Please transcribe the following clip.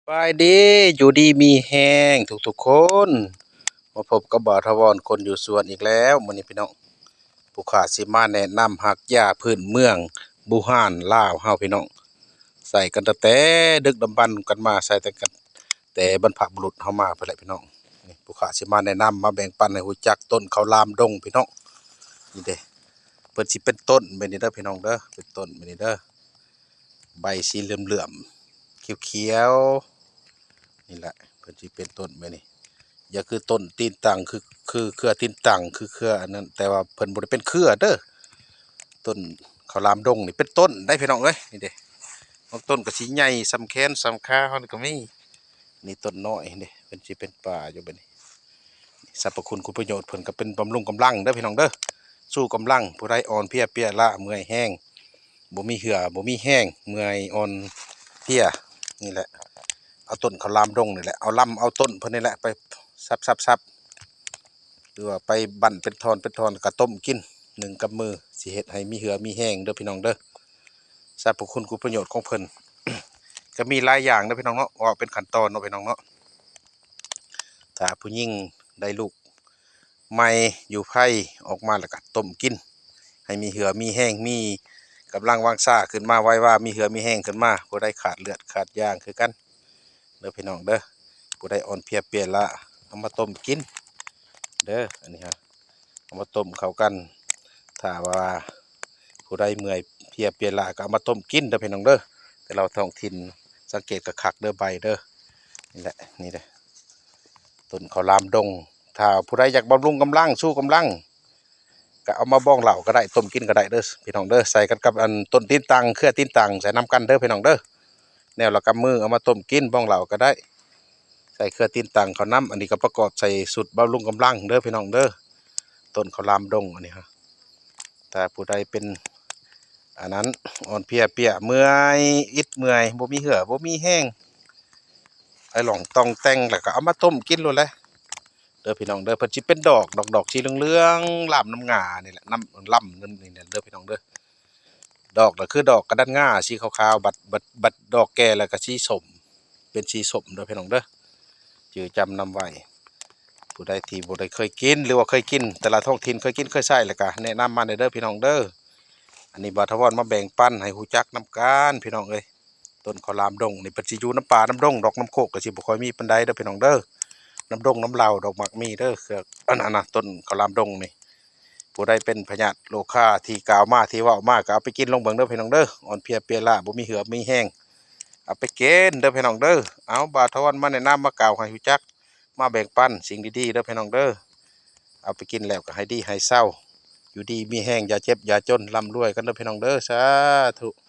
ສະບາຍດີ ຢູ່ດີມີແຮງທຸກໆຄົນ ມາພົບກັບບ່າວຖາວອນຄົນຢູ່ສວນອີກແລ້ວມື້ນີ້ພີ່ນ້ອງ. ຜູ້ຂ້າຊິມາແນະນຳຮາກຢາພື້ນເມືອງບູຮານລາວເຮົາພີ່ນ້ອງ, ໃຊ້ກັນຕັ້ງແຕ່ດຶກດຳບັນກັນມາ ໃຊ້ຕັ້ງແຕ່ ແຕ່ບັນພະບຸລຸດເຮົາມາພຸ້ນແຫຼະພີ່ນ້ອງ. ນີ້ຜູ້ຂ້າຊິມາແນະນຳ ມາແບ່ງປັນໃຫ້ຮູ້ຈັກຕົ້ນເຂົ້າຫຼາມດົງພີ່ນ້ອງ. ນີ້ເດ້ ເພິ່ນຊິເປັນຕົ້ນແບບນີ້ເດີພີ່ນ້ອງເດີ ເປັນຕົ້ນແບບນີ້ເດີ ໃບສີເຫຼື້ອມໆ ຂຽວໆ ນີ້ແຫຼະ ເພິ່ນຊິເປັນຕົ້ນແບບນີ້. ຢ່າຄືຕົ້ນຕີນຕັງ ຄື ຄືເຄືອຕີນຕັງ ຄືເຄືອອັນນັ້ນ ແຕ່ວ່າເພິ່ນບໍ່ໄດ້ເປັນເຄືອເດີ. ຕົ້ນເຂົ້າຫຼາມດົງນີ້ເປັນຕົ້ນໄດ໋ພີ່ນ້ອງເອີຍ. ນີ້ເດ້ ບາງຕົ້ນກໍຊິໃຫຍ່ສ່ຳແຂນສ່ຳຂາເຮົານີ້ກໍມີ. ນີ້ຕົ້ນນ້ອຍເດ້ ເພິ່ນຊິເປັນປ່າຢູ່ແບບນີ້. ສັບພະຄຸນຄຸນປະໂຫຍດເພິ່ນກໍເປັນບຳລຸງກຳລັງເດີພີ່ນ້ອງເດີ ຊູ່ກຳລັງ. ຜູ້ໃດອ່ອນເພຍເປຍລ້າເມື່ອຍແຮງ ບໍ່ມີເຫື່ອບໍ່ມີແຮງ ເມື່ອຍອ່ອນເພຍ ນີ້ແຫຼະ ເອົາຕົ້ນເຂົ້າຫຼາມດົງນີ້ແຫຼະ ເອົາລຳເອົາຕົ້ນເພິ່ນນີ້ແຫຼະ ໄປສັບໆໆ ຫຼືວ່າໄປບັ້ນເປັນທ່ອນເປັນທ່ອນ ແລ້ວກໍຕົ້ມກິນ ໜຶ້ງກັບມື ຊິເຮັດໃຫ້ມີເຫື່ອມີແຮງເດີພີ່ນ້ອງເດີ. ສັບພະຄຸນຄຸນປະໂຫຍດຂອງເພິ່ນ ກໍມີຫຼາຍຢ່າງເດີພີ່ນ້ອງເນາະ ເວົ້າເປັນຂັ້ນຕອນເນາະພີ່ນ້ອງເນາະ. ຖ້າຜູ້ຍິງໄດ້ລູກໃໝ່ຢູ່ໄພ ອອກມາແລ້ວກໍຕົ້ມກິນ ໃຫ້ມີເຫື່ອມີແຮງ ມີກຳລັງວັງຊາຂຶ້ນມາ ໄວວາ ມີເຫື່ອມີແຮງຂຶ້ນມາ. ຜູ້ໃດຂາດເລືອດຂາດຢາງຄືກັນເດີພີ່ນ້ອງເດີ ຜູ້ໃດອ່ອນເພຍເປຍລ້າ ເອົາມາຕົ້ມກິນເດີ. ອັນນີ້ຮະ ເອົາມາຕົ້ມເຂົ້າກັນ ຖ້າວ່າຜູ້ໃດເມື່ອຍເພຍເປຍລ້າ ກໍເອົາມາຕົ້ມກິນເດີພີ່ນ້ອງເດີ. ແຕ່ລະທ້ອງຖິ່ນ ສັງເກດຄັກໆເດີ ໃບເດີ ນີ້ແຫຼະ ນີ້ເດີ ຕົ້ນເຂົ້າຫຼາມດົງ. ຖ້າຜູ້ໃດຢາກບຳລຸງກຳລັງ ຊູ່ກຳລັງ ກໍເອົາມາບອງເຫຼົ້າກໍໄດ້ ຕົ້ມກິນກໍໄດ້ເດີພີ່ນ້ອງເດີ. ໃສ່ກັນກັບອັນຕົ້ນຕີນຕັງ ເຄືອຕີນຕັງ ໃສ່ນຳກັນເດີພີ່ນ້ອງເດີ. ແນວລະກຳມື ເອົາມາຕົ້ມກິນ ບອງເຫຼົ້າກໍໄດ້ ໃສ່ເຄືອຕີນຕັງເຂົ້ານຳ. ອັນນີ້ກໍປະກອບໃສ່ຊຸດບຳລຸງກຳລັງເດີພີ່ນ້ອງເດີ ຕົ້ນເຂົ້າຫຼາມດົງ. ອັນນີ້ຮະ ຖ້າຜູ້ໃດເປັນອັນນັ້ນ ອ່ອນເພຍເປຍ ເມື່ອຍ ອິດເມື່ອຍ ບໍ່ມີເຫື່ອບໍ່ມີແຮງ ໄອ້ຫຼອງຕ່ອງແຕ່ງ ແລ້ວກໍເອົາມາຕົ້ມກິນໂລດແຫຼະເດີພີ່ນ້ອງເດີ. ເພິ່ນຊິເປັນດອກ ດອກ ດອກສີເຫຼືອງໆ ລາມນຳງ່ານີ້ແຫຼະ ນຳລຳນຳນີ້ແຫຼະເດີພີ່ນ້ອງເດີ. ດອກນະຄືດອກກະດັນງ່າສີຂາວໆ ບັດ ບັດ ບັດດອກແກ່ແລ້ວກໍສີສົ້ມ ເປັນສີສົ້ມເດີພີ່ນ້ອງເດີ ຈື່ຈຳນຳໄວ້. ຜູ້ໃດທີ່ບໍ່ໄດ້ເຄີຍກິນ ຫຼືວ່າເຄີຍກິນ ແຕ່ລະທ້ອງຖິ່ນເຄີຍກິນເຄີຍໃຊ້ ແລ້ວກໍແນະນຳມາແດ່ເດີພີ່ນ້ອງເດີ. ອັນນີ້ບ່າວຖາວອນມາແບ່ງປັນໃຫ້ຮູ້ຈັກນຳກັນພີ່ນ້ອງເອີຍ. ຕົ້ນເຂົ້າຫຼາມດົງນີ້ ເພິ່ນຊິຢູ່ນຳປ່ານຳດົງດອກ ນຳໂຄກກໍຊິບໍ່ຄ່ອຍມີປານໃດເດີພີ່ນ້ອງເດີ. ນຳດົງນຳເຫຼົ່າດອກມັກມີເດີ ເຄືອ ອັນນັ້ນນະ ຕົ້ນເຂົ້າຫຼາມດົງນີ້. ຜູ້ໃດເປັນພະຍາດໂລຄາທີ່ກ່າວມາ ທີ່ເວົ້າມາ ກໍເອົາໄປກິນລອງເບິ່ງເດີພີ່ນ້ອງເດີ. ອ່ອນເພຍເປຍລ້າ ບໍ່ມີເຫື່ອມີແຮງ ເອົາໄປກິນເດີພີ່ນ້ອງເດີ. ເອົາ ບ່າວຖາວອນມາແນະນຳ ມາກ່າວໃຫ້ຮູ້ຈັກ ມາແບ່ງປັນສິ່ງດີໆເດີພີ່ນ້ອງເດີ. ເອົາໄປກິນແລ້ວກໍໃຫ້ດີໃຫ້ເຊົາ ຢູ່ດີມີແຮງ ຢ່າເຈັບຢ່າຈົນ ລ່ຳລວຍກັນເດີພີ່ນ້ອງເດີ ສາທຸ.